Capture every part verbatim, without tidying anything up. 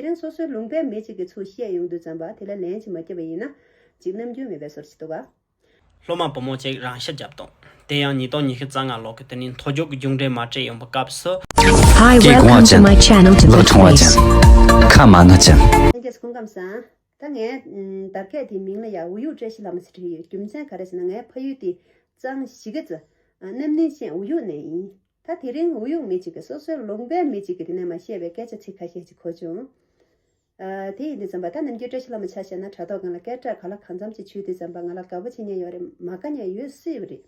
ཡང་སོ་སོའི་ལུང་པའི་མི་གཅིག་གིས་ཚུར་བཤད་ཡོང་དུས་ཙམ་པ་དེ་ལ་ལན་ཅིག་མ་བརྒྱབ་པ་ཡིན་ན་ཅིག་རྣམ་འགྱུར་མེད་པའི་བཟོ་ཞིག་འདུག་ག། སློབ་མ་བུ་མོ་གཅིག་རང་ཤི་བརྒྱབ་འདུག། དེ་ཡང་ཉིས་སྟོང་ཉི་ཤུ་རྩ་ལྔ་ལོ་གི་དེ་ནི་མཐོ་རྒྱུགས་ཀྱི་རྒྱུགས་འབྲས་མ་སྤྲད་ཡོང་པའི་སྐབས་སུ། Hi, welcome to my channel to the toys. ཁ་མ་ན་ཅན། ལྷན་རྒྱས་སྐུ་ཁམས་བཟང་། ད་ངས་ཨམ་དར་ཁས་དེའི་མིང་ལ་ཡ་འུ་ཡུག་བཀྲ་ཤིས་ལྷ་མོ་ཟེར་བྲིས་ཡོད། རྒྱུ་མཚན་ག་རེ་ཟེར་ན་ངའི་ཕ་ཡུལ་དེ་གཙང་གཞིས་ཀ་རྩེ། ཨ་གནམ་སྣེ་ཤན་འུ་ཡུག་ནས་ཡིན། ད་དེ་རིང་འུ་ཡུག་མི་གཅིག་གིས་སོ་སོའི་ལུང་པའི་མི་གཅིག་གིས་དེ་ནས་མར་བཤད་པའི་སྐད་ཆ་ཚིག་ཁ་ཤས་ཅིག་གོ་བྱུང་། ཨ་དེ་ཡིན་དུས་ཙམ་པ་ད་ནམ་རྒྱུན་བཀྲ་ཤིས་ལྷ་མོ་ཆ་བཞག་ན་དྲ་ཐོག་སྒང་ལ་སྐད་གྲགས་ག་ལ་གང་འཚམ་ཅིག་ཆུད་དུས་ཙམ་པ་ང་ལ་དགའ་པོ་བྱེད་མཁན་ཡོད་རེད། མ་དགའ་མཁན་ཡོད་སྲིད་པ་རེད།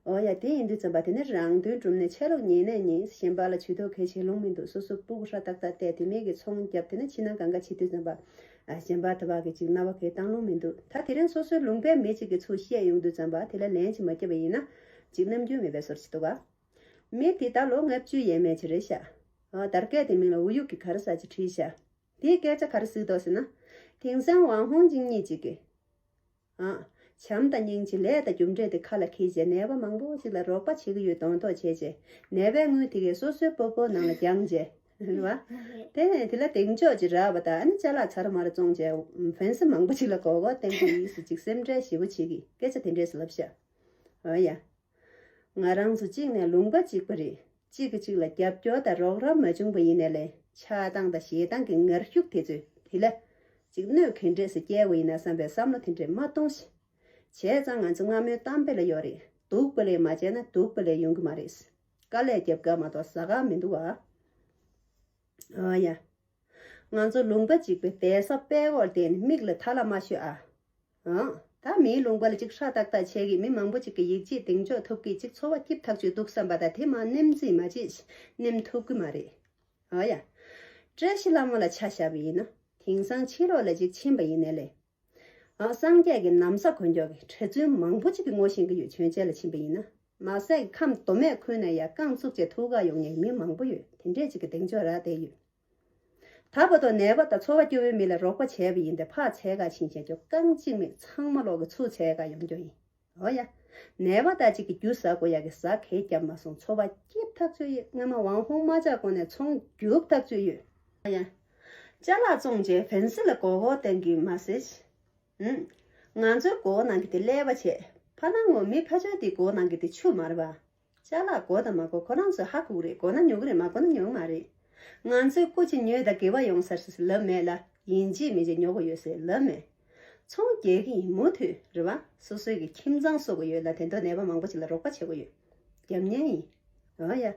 འོ་ཡ། དེ་ཡིན་དུས་ཙམ་པ་དེ་ནི་རང་དོན་སྒྲུབ་ནས་ཆ་ལུགས་ཉན་ནས་ཉན། གཞན་པ་ལ་ཇུས་གཏོགས་གལ་ཆེ་ལུང་མི་འདུག། སོ་སོ་སྤུ་གུ་ཧྲ་ཏག་ཏག་བལྟས་དེ་མིན་གྱི་ཚོང་བརྒྱབ་དེ་ནས་ཕྱི་ནང་གང་ག་བྱེད་དུས་ཙམ་པ། ཨ་གཞན་པ་དེ་བག་གི་ཅིག་རྣ་བ་གས་བཏང་ལུང་མི་འདུག། ད་དེ་རིང་སོ་སོའི་ལུང་པའི་མི་གཅིག་གིས་ཚུར་བཤད་ཡོང་དུས་ཙམ་པ་དེ་ལ་ལན་ཅིག་མ་བརྒྱབ་པ་ཡིན་ན་ཅིག་རྣམ་འགྱུར་མེད་པའི་བཟོ་ཞིག་འདུག་ག། མི་དེ་ད་ལོ་ལྔ་བཅུ་ཡས་མས་ཅིག་རེད་ཤག། ཨ་དར་སྐད་དེ་མིང་ལ་འུ་ཡུག་གི་ག་རེ་ཟེར་ཅིག་བྲིས་ཤག། དེའི་སྐད་ཆ་ག་རེ་གཟིགས་འདུག་ཟེར་ན། དེང་སང་ཝང་ཧུང་ཅིང་གཉིས་གཅིག་གིས། ཨ། བྱམས་དང་སྙིང་རྗེ་ལས་དང་རྒྱུ་འབྲས་དེ་ཁ་ལ་འཁྱེར་བྱས་ནད་པ་མང་པོ་ཞིག་ལ་རོགས་པ་བྱེད་ཀྱི་ཡོད་མདོག་མདོག་བྱས་བྱས། ནད་པའི་དངུལ་དེ་གས་སོ་སོའི་སྤོ་སྤོའི་ནང་ལ་བརྒྱངས་བྱས། རེད་བ། དེ་ནས་དེ་ལ་གདེང་འཇོག་ཅིག་རག་པ་དང་ཨ་ནི་ཅ་ལག་ཚར་མར་བཙོངས་བྱས་ཧྥན་སི་མང་པོ་ཞིག་ལ་མགོ་སྐོར་བསྟན་གྱི་ཡིན་ཟེར་ཅིག་སེམས་ཁྲལ་ཞེ་པོ་བྱེད་ཀྱི་སྐད་ཆ་དེ་འདྲས་ལབ་ཤག། འོ་ཡ། ང་རང་ཚོ་གཅིག་ནས་ལུང་པ་གཅིག་པ་རེད། གཅིག་གིས་གཅིག་ལ་རྒྱབ་སྐྱོར་དང་རོགས་རམ་མ་བྱུང་པ་ཡིན་ནའི་ལས་ཆགས་སྡང་དང་ཞེ་སྡང་གི་ངར་ཤུགས་དེ་ཚོས་དེ་ལ་གཅིག་གནོད་ག་འདྲས་སེ་སྐྱེལ་དགོས་ཡིན་ན་བསམ་པའི་བསམ་བློ་དེ་འདྲས་མ་གཏོང་ཞིག། བྱས་ཙང་ང་ཚོ་སྔ་མོའི་གཏམ་དཔེ་ལ་ཡོད་རེད། སྡུག་པ་ལས་མ་བྱས་ན་སྡུག་པ་ལས་ཡོང་གི་མ་རེད། དཀའ་ལས་རྒྱབ་དཀའ་མ་གཏོགས་ཟ་ཁང་མི་འདུག་ཨ། ཨ་ཡ། ང་ཚོ་ལུང་པ་གཅིག་པའི་བསྡད་ས་དཔའ་བོར་བསྡད་ནས་མིག་ལ་ཐ་ལ་མ་ཤོད་ཨ། ཨང་། ད་མིའི་ལུང་པ་ལ་ཅིག་ཧྲ་ཏག་ཏག་བྱས་ཀྱི་མི་མང་པོ་ཅིག་གི་ཡིད་ཆེས་གདེང་འཇོག་ཐོབ་ཀྱི་ཅིག་འཚོ་བ་སྐྱིད་ཐག་ཆོད་འདུག་བསམ་པ་དང་དེ་མ་ནེམ་རྩིས་མ་བྱེད་ནེམ་ཐུབ་ཀྱི་མ་རེད། ཨ་ཡ། བཀྲ་ཤིས་ལྷ་མོ་ལ་ཆ་བཞག་པ་ཡིན་ན་དེང་སང་ཕྱི་ལོགས་ལ་ཅིག་ཕྱིན་པ་ཡིན་ནའི་ལས། ཨ་སངས་རྒྱས་ཀྱི་ན་བཟའ་གོན་མགྱོགས་ཀྱི་གྲྭ་བཙུན་མང་པོ་ཅིག་གིས་ངོ་ཤེས་ཀྱི་ཡོད། མཆོད་མཇལ་ལ་ཕྱིན་པ་ཡིན་ན་མ་ཟད་ཁམས་མདོ་སྨད་ཁུལ་ན་ཡང་རྐང་བཙུགས་བྱས་ཐུག་ག་ཡོང་མཁན་མི་མང་པོ་ཡོད། དེ་འདྲས་ཅིག་གིས་གདེང་འཇོག་རག་བསྡད་ཡོད། ད་བར་དུ་ནད་པ་དང་འཚོ་བ་སྐྱོ་བོའི་མི་ལ་རོགས་པ་བྱས་པ་ཡིན་ཏེ་ཕར་འཚོལ་ག་ཕྱིན་བྱས་ཁྱོད་རྐང་གཅིག་མེད་ཚང་མ་ལོག་གི་ཚུར་འཚོལ་ག་ཡོང་རྒྱུ་ཡིན། འོ་ཡ། ནད་པ་དག་ཅིག་གི་རྒྱུ་ཟ་དགོས་ཡག་གི་ཟ་གས་བརྒྱབ་མ་སོང་། འཚོ་བ་སྐྱིད་ཐག་ཆོད་ཡོད། སྔ་མ་ཝང་ཧུང་མ་ཆགས་གོང་ནས་ཚོང་རྒྱུག་ཐག་ཆོད་ཡོད། འོ་ཡ། ཅ་ལག་བཙོངས་རྗེས་ཧྥན་སི་ལ་མགོ་སྐོར་བསྟན་གྱི་མ་ཟད། ཨུམ། ང་ཚོའི་སྒོ་ནང་གི་དེ་ཀླད་པ་བྱས། ཕ་ནང་ངོ་མི་ཕ་ཆོས་དེ་སྒོ་ནང་གི་དེ་ཆུ་མ་རེད་པ། ཅ་ལག་དགོས་དང་མ་དགོས་ཁོ་རང་ཚོས་ཧ་གོ་གི་རེད། དགོས་ན་ཉོ་གི་རེད། མ་དགོས་ན་ཉོ་གི་མ་རེད། ང་ཚོའི་སྐུ་མཁྱེན་ཉོས་དང་དགེ་བ་ཡོང་ས་རེད་ཟེར་ལབ་མེད་ལ། ཡིན་གཅིག་མིན་གཅིག་ཉོ་དགོས་ཡོད་ཟེར་ལབ་མེད། ཚོང་རྒྱག་གི་ཡིན་མུ་མཐུད་རེད་པ། སོ་སོའི་གི་ཁྱིམ་ཚང་གསོ་དགོས་ཡོད་ལ་དེ་འདྲ་ནད་པ་མང་པོ་ཞིག་ལ་རོགས་པ་བྱེད་དགོས་ཡོད། རྒྱབ་གཉེར་ཡིན། འོ་ཡ།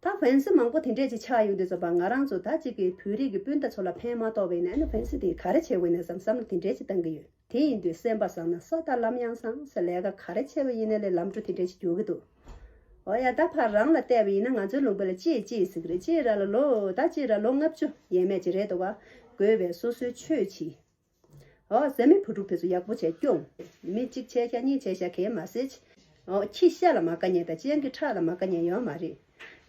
ད་ཧྥན་སི་མང་པོ་དེ་འདྲས་ཅིག་ཆགས་ཡོང་དུས་ཙམ་པ་ང་རང་ཚོ་ད་ཅིག་གི་བོད་རིགས་ཀྱི་སྤུན་ཟླ་ཚོ་ལ་ཕན་མ་ཐོགས་པ་ཡིན་ན་ཨ་ནི་ཧྥན་སི་དེ་ག་རེ་བྱེད་དགོས་ཡིན་ན་བསམ་བསམ་བློ་དེ་འདྲས་ཅིག་བཏང་གི་ཡོད། དེ་ཡིན་དུས་སེམས་པ་བཟང་ན་ས་དང་ལམ་ཡང་བཟང་ཟེར། ལས་ཀ་ག་རེ་བྱས་པ་ཡིན་ན་ལས་ལམ་འགྲོ་དེ་འདྲས་ཅིག་འགྱུར་གི་འདུག། འོ་ཡ། ད་ཕར་རང་ལ་བལྟས་པ་ཡིན་ན་ང་ཚོའི་ལུང་པ་ལ་གཅེས་གཅེས་ཟེར་གི་རེད། གཅེས་ར་ལ་ལོ་ད་གཅེས་ར་ལོ་ལྔ་བཅུ་ཡས་མས་ཅིག་རེད་འདུག་ག། དགོས་པའི་སོ་སོའི་ཆོས་བྱེད། ཨོ་བཟའ་མི་བུ་ཕྲུག་དེ་ཚོ་ཡག་པོ་བྱས་སྐྱོང་། མི་གཅིག་བྱས་ཤག་གཉིས་བྱས་ཤག་གས་མ་ཟད། ཨོ་ཁྱི་ཤ་ལ་མ་དགའ་མཁན་དང་སྤྱང་ཀི་ཁྲག་ལ་མ་དགའ་མཁན་ཡོད་མ་རེད།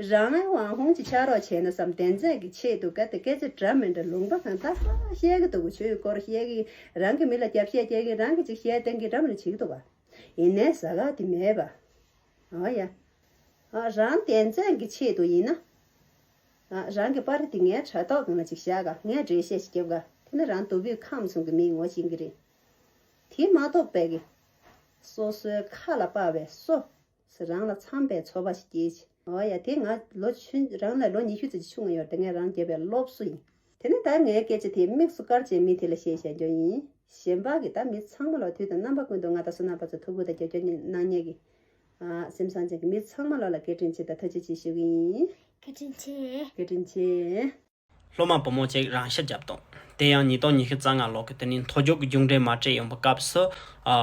རང་ཨེ་ཝང་ཧུང་ཅིག་ཆགས་རོགས་བྱས་ན་བསམ་བདེན་ཚད་ཀྱི་ཆེད་དུ་ག་དེ་སྐད་ཆ་འདྲ་མི་འདྲ་ལུང་པ་གང་ད་ས་བཤད་གི་འདུག་གི། ཆོས་སྐོར་བཤད་གི། རང་གི་མི་ལ་རྒྱབ་བཤད་རྒྱག་གི། རང་གི་ཅིག་བཤད་བསྟན་གི་འདྲ་མི་འདྲ་བྱེད་གི་འདུག་ག། ཡིན་ནའི་ཟ་ག་དེ་མེད་པ། ཨོ་ཡ། ཨ་རང་བདེན་ཚད་ཀྱི་ཆེད་དུ་ཡིན་ན། ཨ་རང་གི་པར་དེ་ངའི་དྲ་ཐོག་སྒང་ལ་ཅིག་བཞག་ག། ངས་འགྲེལ་བཤད་ཅིག་རྒྱབ་ག། དེ་ནི་རང་དུ་བུས་ཁམས་གསུམ་གྱི་མིའི་ངོ་ཤེས་ཀྱི་རེད། དེ་མ་གཏོགས་པའི་གི། སོ་སོའི་ཁ་ལ་དཔག་པའི་སོ། ཟེར་རང་ལ་འཚམ་པའི་ཚོར་བ་ཞིག་སྐྱེས་ཅིག། ཨོ་ཡ། དེ་ང་ལོ་ཆུང་། རང་ལས་ལོ་ཉི་ཤུ་ཙམ་ཅིག་ཆུང་ང་ཡོད་རེད། དེ་ངས་རང་བརྒྱབ་པའི་སློབ་གསོ་ཡིན། དེ་ནི་ད་ངའི་སྐད་ཆ་དེ་དམིགས་སུ་བཀར་བྱས་མི་དེ་ལ་བཤད་བཞག་རྒྱུ་ཡིན། གཞན་པ་གི་ད་མི་ཚང་མ་ལ་དུས་དང་རྣམ་པ་ཀུན་ཏུ་ང་དང་བསོད་ནམས་པ་ཚོ་ཐུགས་ཁུར་དང་རྒྱབ་སྐྱོར་གནང་མཁན་གྱི། ཨ་སེམས་བཟང་ཅན་གྱི་མི་ཚང་མ་ལ་ལ་བཀའ་དྲིན་ཆེ་དང་ཐུགས་རྗེ་ཆེ་ཞུ་གི་ཡིན། བཀའ་དྲིན་ཆེ། བཀའ་དྲིན་ཆེ། སློབ་མ་བུ་མོ་གཅིག་རང་ཤི་བརྒྱབ་འདུག། དེ་ཡང་ཉིས་སྟོང་ཉི་ཤུ་རྩ་ལྔ་ལོ་གི་དེ་ནི་མཐོ་རྒྱུགས་ཀྱི་རྒྱུགས་འབྲས་མ་སྤྲད་ཡོང་པའི་སྐབས་སུ། ཨ་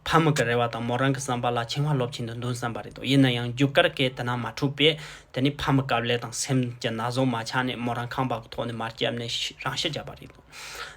ཕ་མ་གི་རེ་བ་དང་མོ་རང་གི་བསམ་པ་ལ་ཆིང་ཧྭ་སློབ་ཆེན་དུ་འདུག་བསམ་པ་རེད་འདུག། ཡིན་ན་ཡང་རྒྱུགས་སྐར་སྐད་དེ་ན་མ་འཁྲུགས་པས། དེ་ནི་ཕ་མ་དཀའ་ལས་དང་སེམས་ཀྱི་ན་ཟུག་མ་ཆག་ནས་མོ་རང་ཁང་པ་གི་ཐོག་ནས་མར་བརྒྱབ་ནས་ཤི། རང་ཤི་བརྒྱབ་པ་རེད་འདུག།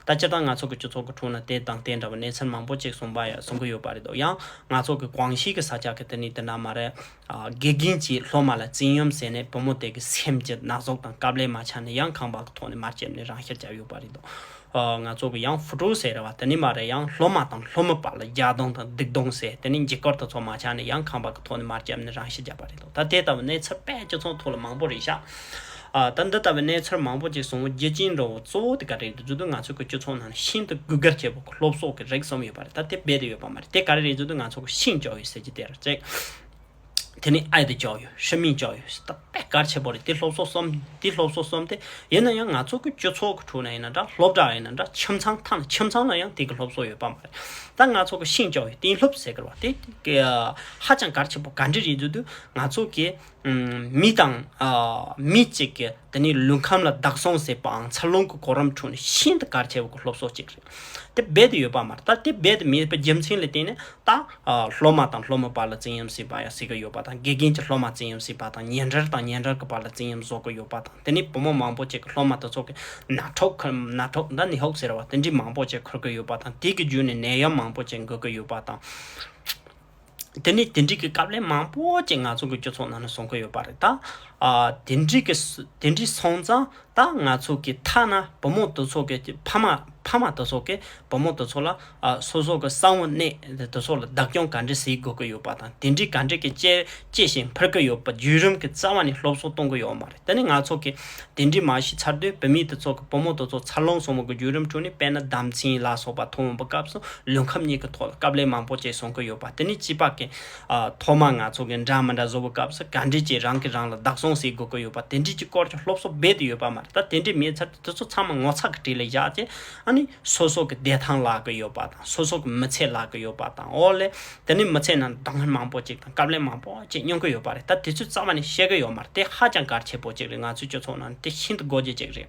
ད་སྤྱིར་བཏང་ང་ཚོ་གི་སྤྱི་ཚོགས་ཀྱི་ཁྲོད་ན་དེ་དང་དེ་འདྲ་བ་གནས་ཚུལ་མང་པོ་ཅིག་གསུངས་པ་ཡ་གསུང་གི་ཡོད་པ་རེད་འདུག། ཡང་ང་ཚོ་གི་ཀོང་ཞི་གི་ས་ཆ་གི་དེ་ནི་དེ་འདྲ་མ་རེད། ཨ་དགེ་རྒན་གྱིས་སློབ་མ་ལ་བཙན་གཡེམ་བྱས་ནས་བུ་མོ་དེ་གི་སེམས་ཀྱི་ན་ཟུག་དང་དཀའ་ལས་མ་ཆག་ནས་ཡང་ཁང་པ་གི་ཐོག་ནས་མར་བརྒྱབ་ནས་རང་ཤི་བརྒྱབ་ཡོད་པ་རེད་འདུག། ཨ་ང་ཚོ་གི་ཡང་ཧྥུ་ཀྲུའུ་ཟེར་རེད་བ། དེ་ནི་མ་རེད། ཡང་སློབ་མ་དང་སློབ་མ་བར་ལ་རྒྱག་རྡུང་དང་སྡིགས་རྡུང་ཟེར། དེ་ནི་འཇིགས་སྐུལ་དེ་ཚོ་མ་ཆག་ནས་ཡང་ཁང་པ་གི་ཐོག་ནས་མར་བརྒྱབ་ནས་རང་ཤི་བརྒྱབ་པ་རེད་འདུག། ད་དེ་ལྟ་བུ་གནས་ཚུལ་དཔེ་སྤྱི་ཚོགས་ཐོག་ལ་མང་པོ་རེད་ཤག། ཨ། ད་འདི་ལྟ་བུའི་གནས་ཚུལ་མང་པོ་ཅིག་བྱུང་བའི་རྒྱུ་རྐྱེན་འདྲ་བོ་གཙོ་བོ་དེ་ག་རེ་རེད་འདུག་ཟེར་དུས། ང་ཚོ་གི་སྤྱི་ཚོགས་ནང་ནས་ཤིན་ཏུ་དགོས་གལ་ཆེ་བོ་གི་སློབ་གསོ་གི་རིགས་གསུམ་ཡོད་པ་རེད། ད་དེ་རྦད་དེ་ཡོད་པ་མ་རེད། དེ་ག་རེ་རེད་ཟེར་དུས། ང་ཚོ་གི་ཤིང་བཅག་ཡོད་ཟེར་གྱི་དེ་རེད་ཅིག་དེ་ནས་ཨའི་དེ་བཅག་ཡོད། ཧྲི་མིན་བཅག་ཡོད། ད་དཔེ་གལ་ཆེ་བོ་རེད། དེ་སློབ་གསོ་གསུམ། དེ་སློབ་གསོ་གསུམ་དེ་ཡིན་ན་ཡང་ང་ཚོ་གི་སྤྱི་ཚོགས་ཀྱི་ཁྲོད་ན་ཡིན་ན་འདྲ། སློབ་གྲྭ་ཡིན་ན་འདྲ། ཁྱིམ་ཚང་ཐང་ན། ཁྱིམ་ཚང་ལ་ཡང་དེ་གི་སློབ་གསོ་ཡོད་པ་མ་རེད། ད་ང་ཚོ་གི་ཤིང་བཅག་ཡོད། གཏན་སློབ་ཟེར་གི་རེད་བ། དེ་གི་ཧ་ཅང་གལ་ཆེ་བོ་ག་འདྲ་རེད་ཟེར་དུས། ང་ཚོ་གི་ཨམ། མི་དང་། ཨ། མི་གཅིག་གི་དེ་ནས་ལུས་ཁམས་ལ་བདག་སྲུང་བྱེད་པའམ་འཚར་ལོངས་ཀྱི་གོ་རིམ་ཁྲོད་ནས་ཤིན་ཏུ་གལ་ཆེ་བའི་སློབ་གསོ་གཅིག་རེད། དེ་རྦད་དེ་ཡོད་པ་མ་རེད། ད་དེ་རྦད་དེ་མེད་པའི་རྒྱུ་མཚན་ལ་བརྟེན་ནས་ད། ཨ། སློབ་མ་དང་སློབ་མའི་བར་ལ་བཙན་གཡེམ་བྱེད་པ་ཡང་བྱེད་ཀྱི་ཡོད་པ་དང་། དགེ་རྒན་གྱིས་སློབ་མ་བཙན་གཡེམ་བྱེད་པ་དང་། ཉེ་འབྲེལ་དང་ཉེ་འབྲེལ་གྱི་བར་ལ་བཙན་གཡེམ་བཟོ་གི་ཡོད་པ་དང་། དེ་ནས་བུ་མོ་མང་པོ་ཅིག་གིས་སློབ་མ་དེ་ཚོ་གི་ནག་ཕྲུག་ཁུར། ནག་ཕྲུག་ད་ནི་ཧོག་ཟེར་བ་དེ་འདྲའི་མང་པོ་ཅིག་ཁུར་གི་ཡོད་པ་དང་། དེ་གི་བརྒྱུད་ནས་ནད་ཡམས་མང་པོ་ཅིག་འགོ་གི་ཡོད་པ་དང་། དེ་ནས་དེ་འདྲའི་གི་སྐབས་ལས་མང་པོ་ཅིག་ང་ཚོ་གི་སྤྱི་ཚོགས་ནང་ནས་བྱུང་གི་ཡོད་པ་རེད། ད། ཨ། དེ་འདྲའི་གི་ས། དེ་འདྲའི་སོང་ཙང་ད་ང་ཚོ་གི་ཐ་ན་བུ་མོ་དེ་ཚོ་གི་ཕ་མ། ཕ་མ་དེ་ཚོ་གི་བུ་མོ་དེ་ཚོ་ལ། ཨ། སོ་སོ་གི་གསང་བའི་གནས་དེ་ཚོ་ལ་བདག་སྐྱོང་ག་འདྲ་བྱེད་དགོས་ཀྱི་ཡོད་པ་དང་། དེ་འདྲའི་ག་འདྲ་གི་གཅེས་གཅེས་ཤིང་འཕུར་གི་ཡོད་པ་བརྒྱུད་རིམ་གི་རྩ་བ་ནས་སློབ་གསོ་གཏོང་གི་ཡོད་མ་རེད། དེ་ནི་ང་ཚོ་གི་དེ་འདྲའི་མ་ཤེས་ཚར་དུས། བུད་མེད་དེ་ཚོ་གི། བུ་མོ་དེ་ཚོ་འཚར་ལོངས་སོང་བ་གི་བརྒྱུད་རིམ་ཁྲོད་ནས། དཔེར་ན་ཟླ་མཚན་ལ་སོགས་པ་མཐོང་བའི་སྐབས་སུ་ལུས་ཁམས་གཉིས་ཀྱི་ཐོག་ལ་དཀའ་ལས་མང་པོ་ཅིག་བྱུང་གི་ཡོད་པ། དེ་ནས་བྱིས་པ་གི། ཨ། ཐོག་མ་ང་ཚོ་གི་འདྲ་མི་འདྲ་བཟོ་བའི་སྐབས་སུ་ག་འདྲ་ཅིག་རང་གིས་རང་ལ་བདག་སྲུང་བྱེད་དགོས་ཀྱི་ཡོད་པ། དེ་འདྲ་ཅིག་སྐོར་གྱི་སློབ་གསོ་རྦད་དེ་ཡོད་པ་མ་རེད། ད་དེ་འདྲ་མེད་ཚར་དུས། དེ་ཚོ་ཚང་མ་ངོ་ཚ་གི་གྲས་ལ་བཞག་སྟེ། ཨ་ནི་སོ་སོ་གི་བདེ་ཐང་བརླག་གི་ཡོད་པ་དང་། སོ་སོ་གི་མི་ཚེ་བརླག་གི་ཡོད་པ་དང་། འོ་ལེ། དེ་ནས་མི་ཚེ་ནང་དོན་ཧིང་མང་པོ་ཅིག་དང་དཀའ་ལས་མང་པོ་ཅིག་མྱོང་གི་ཡོད་པ་རེད། ད་དེ་ཚོའི་རྩ་བ་ནས་ཤེས་ཀྱི་ཡོད་མ་རེད། དེ་ཧ་ཅང་གལ་ཆེ་པོ་ཅིག་རེད། ང་ཚོའི་སྤྱི་ཚོགས་ནང་དེ་ཤིན་ཏུ་དགོས་རྒྱུ་ཅིག་རེད།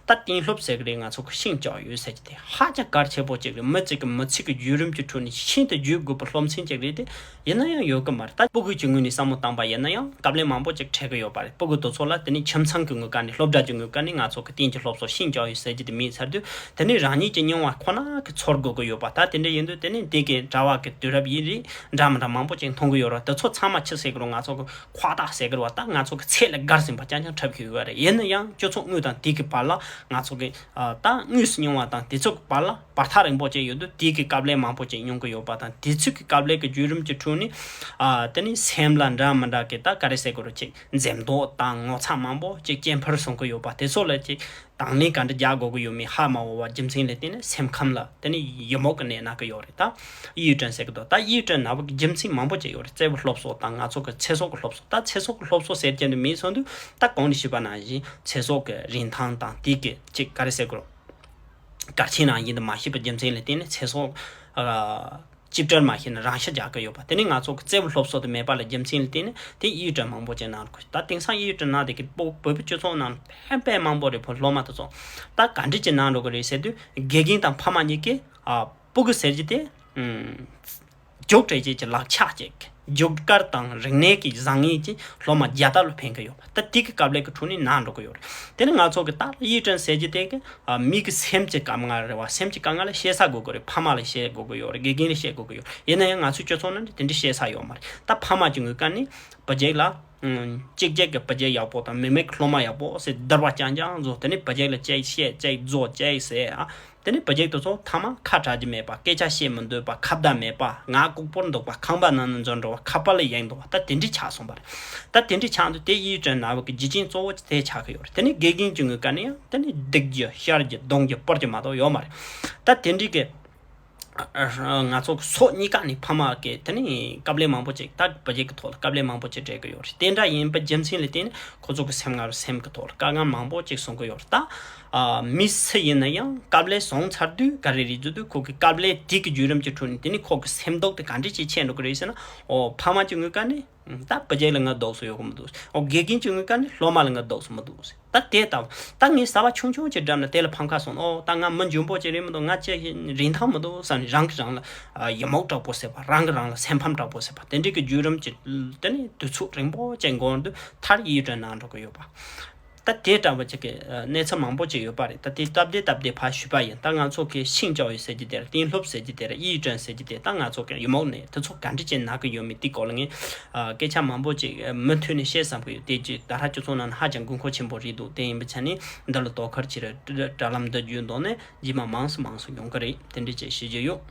ད་གཏན་སློབ་ཟེར་གི་རེད། ང་ཚོ་གི་ཤིང་བཅག་ཡོད་ཟེར་གྱི་དེ་ཧ་ཅང་གལ་ཆེ་པོ་ཅིག་རེད། མི་གཅིག་གི་མི་ཚེ་གི་བརྒྱུད་རིམ་གྱི་ཁྲོད་ནས་ཤིན་ཏུ་བརྗོད་དགོས་པའི་སློབ་ཚན་ཅིག་རེད་དེ། ཡིན་ན་ཡང་ཡོད་གི་མ་རེད། ད་སྤུ་གུ་གི་ངོས་ནས་བསམ་བློ་བཏང་པ་ཡིན་ན་ཡང་དཀའ་ལས་མང་པོ་ཅིག་འཕྲད་གི་ཡོད་པ་རེད། སྤུ་གུ་དེ་ཚོ་ལ། དེ་ནས་ཁྱིམ་ཚང་གི་ངོས་ཀ་ནས། སློབ་གྲྭ་གི་ངོས་ཀ་ནས་ང་ཚོ་གི་གཏན་གྱི་སློབ་གསོ་ཤིང་བཅག་ཡོད་ཟེར་གྱི་དེ་མེད་ཚར་དུས། དེ་ནས་རང་ཉིད་ཀྱི་མྱོང་བ་ཁོ་ན་གི་ཚོར་དགོས་ཀྱི་ཡོད་པ། ད་དེ་འདྲ་ཡིན་དུས། དེ་ནས་དེ་གི་གྲྭ་བ་གི་དུས་རབས་ཡིན་རེད། འདྲ་མི་འདྲ་མང་པོ་ཅིག་མཐོང་གི་ཡོད་རེད། དེ་ཚོ་ཚང་མ་ཆི་ཟེར་གི་རེད། ང་ཚོ་གི་ཁོག་རྟགས་ཟེར་གི་རེད་བ། ད་ང་ཚོ་གི་ཚད་ལས་བརྒལ་ཟིན་པ་རྐྱང་རྐྱང་འཁྲབ་ཀྱི་ཡོད་རེད། ཡིན་ན་ཡང་སྤྱི་ཚོགས་དངོས་དང་དེ་གི་བར་ལ། ང་ཚོ་གི། ཨ། ད་དངོས་སུ་མྱོང་བ་དང་དེ་ཚོ་གི་བར་ལ་བར་ཐག་རིང་པོ་ཅིག་ཡོད་དུས། དེ་གི་དཀའ་ལས་མང་པོ་ཅིག་མྱོང་གི་ཡོད་པ་དང་། དེ་ཚོ་གི་དཀའ་ལས་གི་བརྒྱུད་རིམ་གྱི་ཁྲོད་ནས། ཨ། དེ་ནས་སེམས་ལ་འདྲ་མི་འདྲ་གི། ད་ག་རེ་ཟེར་དགོས་རེད། ཅིག་འཛེམ་དོགས་དང་ངོ་ཚ་མང་པོ་ཅིག་སྐྱེ་འཕེལ་སོང་གི་ཡོད་པ། དེ་ཚོ་ལ་ཅིག་དང་ལེན་ག་འདྲ་རྒྱག་དགོས་ཀྱི་ཡོད་མེད་ཧ་མ་གོ་བ་རྒྱུ་མཚན་ལ་བརྟེན་ནས་སེམས་ཁམས་ལ་དེ་ནས་ཡི་མུག་གི་ནད་ན་གི་ཡོད་རེད། ད་ཡིད་གཡུལ་དྲན་ཟེར་གི་འདུག་ད་ཡིད་གཡུལ་དྲན་ན་བུ་གི་རྒྱུ་མཚན་མང་པོ་ཅིག་ཡོད་རེད། སྐྱེས་བུ་སློབ་གསོ་དང་ང་ཚོ་གི་ཚེ་སྲོག་གི་སློབ་གསོ། ད་ཚེ་སྲོག་གི་སློབ་གསོ་ཟེར་རྒྱུ་འདི་མེད་སོང་དུས། ད་གོང་ནས་ཞུས་པ་ནང་བཞིན་ཚེ་སྲོག་གི་རིན་ཐང་དང་དེ་གི་ཅིག་ག་རེ་ཟེར་དགོས་རེད། གལ་ཆེན་རང་ཡིན་དུ་མ་ཤེས་པའི་རྒྱུ་མཚན་ལ་བརྟེན་ནས་ཚེ་སྲོག་ཨ། གཅིག་སྒྲིལ་མ་ཤེས་ན་རང་ཤི་རྒྱག་གི་ཡོད་པ། དེ་ནི་ང་ཚོ་གི་སྐྱེས་བུ་སློབ་གསོ་དེ་མེད་པ་ལ་རྒྱུ་མཚན་ལ་བརྟེན་ནས་དེ་ཡིད་གཡུལ་དྲན་མང་པོ་ཅིག་གནང་དགོས། ད་དེང་སང་ཡིད་གཡུལ་དྲན་གནང་དེ་གི་བོད་བོད་པའི་སྤྱི་ཚོགས་ནང་དཔེ་དཔེ་མང་པོ་རེད། བོད་སློབ་མ་དེ་ཚོ་ད་ག་འདྲ་ཅིག་གནང་འགྲོ་གི་རེད་ཟེར་དུས། དགེ་རྒན་དང་ཕ་མ་གཉིས་ཀས། ཨ། སྤུ་གུ་ཟེར་གྱི་དེ། ཨུམ། རྒྱུགས་སྤྲད་བྱེད་ཀྱི་ལག་ཆ་ཅིག་རྒྱུགས་སྐར་དང་རིག་གནས་ཀྱི་བཟང་ངན་གྱིས་སློབ་མ་བརྒྱ་ལྟར་ལ་ཕན་གྱི་ཡོད་པ། ད་དེ་གི་དཀའ་ལས་ཀྱི་ཁྲོད་ནས་ན་འགྲོ་གི་ཡོད་རེད། དེ་ནི་ང་ཚོ་གི་ད་ཡིད་གཡུལ་དྲན་ཟེར་གྱི་དེ་གི། ཨ། མི་གི་སེམས་ཀྱི་དཀའ་ངལ་རེད་བ། སེམས་ཀྱི་དཀའ་ངལ་ལ་བཤད་ས་དགོས་ཀྱི་རེད། ཕ་མ་ལ་བཤད་དགོས་ཀྱི་ཡོད་རེད། དགེ་རྒན་ལ་བཤད་དགོས་ཀྱི་ཡོད་རེད། ཡིན་ན་ཡང་ང་ཚོའི་སྤྱི་ཚོགས་ནང་དེ་འདྲ་བཤད་ས་ཡོད་མ་རེད། ད་ཕ་མ་གི་ངོས་ཀ་ནས་བུ་རྒྱུད་ལ། ཨུམ། གཅིག་རྒྱུད་ཀྱི་བུ་རྒྱུད་ཡག་པོ་དང་། མི་མེད་ཀྱི་སློབ་མ་ཡག་པོ་ཟེར་བསྡུར་བ་རྐྱང་རྐྱང་བཟོ། དེ་ནས་བུ་རྒྱུད་ལ་གཅིག་བཤད་གཅིག་བཟོ་གཅིག་ཟེར། ཨ། དེ་ནས་བུ་རྒྱུད་དེ་ཚོ་མཐའ་མ་ཁ་གྲག་རྒྱུ་མེད་པ། སྐད་ཆ་བཤད་མི་འདོད་པ། ཁ་བརྡ་མེད་པ། ངག་ལྐུགས་པོར་འདུག་པ། ཁང་པ་ནང་ན་འཛུལ་འགྲོ་བ། ཁ་པར་ལ་གཡེང་འདུག་པ། ད་དེ་འདྲ་ཆགས་སོང་བ་རེད། ད་དེ་འདྲ་ཆགས་འདུག་དེ་ཡིད་གཡུལ་དྲན་ན་བུ་གི་རྒྱུ་རྐྱེན་གཙོ་བོ་དེ་ཆགས་ཀྱི་ཡོད་རེད། དེ་ནས་དགེ་རྒན་གྱི་ངོས་ཀ་ནས་ཡང་དེ་ནས་སྡིགས་རྒྱུ་བཤར་རྒྱུ་རྡུང་རྒྱུ་སྤོར་རྒྱུ་མ་གཏོགས་ཡོད་མ་རེད། ད་དེ་འདྲའི་གི། ང་ཚོ་ཕྱོགས་གཉིས་ཀ་ནས་ཕ་མ་གིས་དེ་ནས་དཀའ་ལས་མང་པོ་ཅིག་ད་བུ་རྒྱུད་ཀྱི་ཐོག་ལ་དཀའ་ལས་མང་པོ་ཅིག་འཕྲད་ཀྱི་ཡོད་རེད། དེ་འདྲ་ཡིན་པའི་རྒྱུ་མཚན་ལ་བརྟེན་ནས་ཁོ་ཚོ་གི་སེམས་ངར་སེམས་ཀྱི་ཐོག་ལ་དཀའ་ངལ་མང་པོ་ཅིག་བྱུང་གི་ཡོད་རེད། ད་ཨ། མི་སུ་ཡིན་ན་ཡང་དཀའ་ལས་བྱུང་ཚར་དུས་ག་རེ་རེད་ཟེར་དུས། ཁོ་གི་དཀའ་ལས་དེ་གི་བརྒྱུད་རིམ་གྱི་ཁྲོད་ནས་དེ་ནས་ཁོ་གི་སེམས་སྡུག་དེ་ག་འདྲ་ཅིག་ཆེ་འགྲོ་གི་རེད་ཟེར་ན། ཨོ། ཕ་མ་གི་ངོས་ཀ་ནས། ད་བུ་རྒྱུད་ལ་ང་སྡུག་སུ་ཡོད་གི་མི་འདུག་ཨོ། དགེ་རྒན་གྱི་ངོས་ཀ་ནས་སློབ་མ་ལ་ང་སྡུག་སུ་མི་འདུག་ད་དེ་ལྟ་བུ། ད་ངས་བྱ་བ་ཆུང་ཆུང་ཅིག་བསྒྲུབས་ན་དེ་ལ་ཕམ་ཁ་སོང་། ཨོ། ད་ང་མི་འཇོན་པོ་ཅིག་རེད་མི་འདུག་ང་ཅི་རིན་ཐང་མི་འདུག་བསམ་ནས་རང་གིས་རང་ལ། ཨ། ཡི་མུག་དྲག་པོ་བྱེད་པ། རང་གིས་རང་ལ་སེམས་ཕམ་དྲག་པོ་བྱེད་པ། དེ་འདྲའི་གི་བརྒྱུད་རིམ་གྱི། དེ་ནས་དུས་ཚོད་རིང་པོ་ཅིག་འགོར་དུས་མཐར་ཡིད་གཡུལ་དྲན་ན་འགྲོ་གི་ཡོད་པ། ད་དེ་འདྲ་བ་ཅིག་གི་གནས་ཚུལ་མང་པོ་ཅིག་ཡོད་པ་རེད། ད་དེ་སྟབས་བདེ་སྟབས་བདེ་ཕར་ཞུས་པ་ཡིན། ད་ང་ཚོ་གི་ཤིང་བཅག་ཡོད་ཟེར་གྱི་དེ་ར། གཏན་སློབ་ཟེར་གྱི་དེ་ར། ཡིད་གཡུལ་དྲན་ཟེར་གྱི་དེ། ད་ང་ཚོ་གི་ཡི་མུག་ནད་དེ་ཚོ་ག་འདྲ་ཅིག་ན་གི་ཡོད་མེད་དེ་སྐོར་ལ་ངས། ཨ། སྐད་ཆ་མང་པོ་ཅིག་མུ་མཐུད་ནས་བཤད་བསམ་གི་ཡོད། དེ་ཅིག་ད་ལྟ་སྤྱི་ཚོགས་ནང་ན་ཧ་ཅང་དགོས་མཁོ་ཆེན་པོ་རེད་འདུག་དེ་ཡིན་པའི་ཆ་ནས་འདི་ལ་དོ་ཁུར་བྱེད་ར། དྲ་ལམ་འདི་བརྒྱུད་འདོགས་ནས་རྗེས་མ་མང་སུ་མང་སུ་ཡོང་གི་རེད། དེ་འདྲ་ཅིག་ཞུ་རྒྱུ་ཡོད།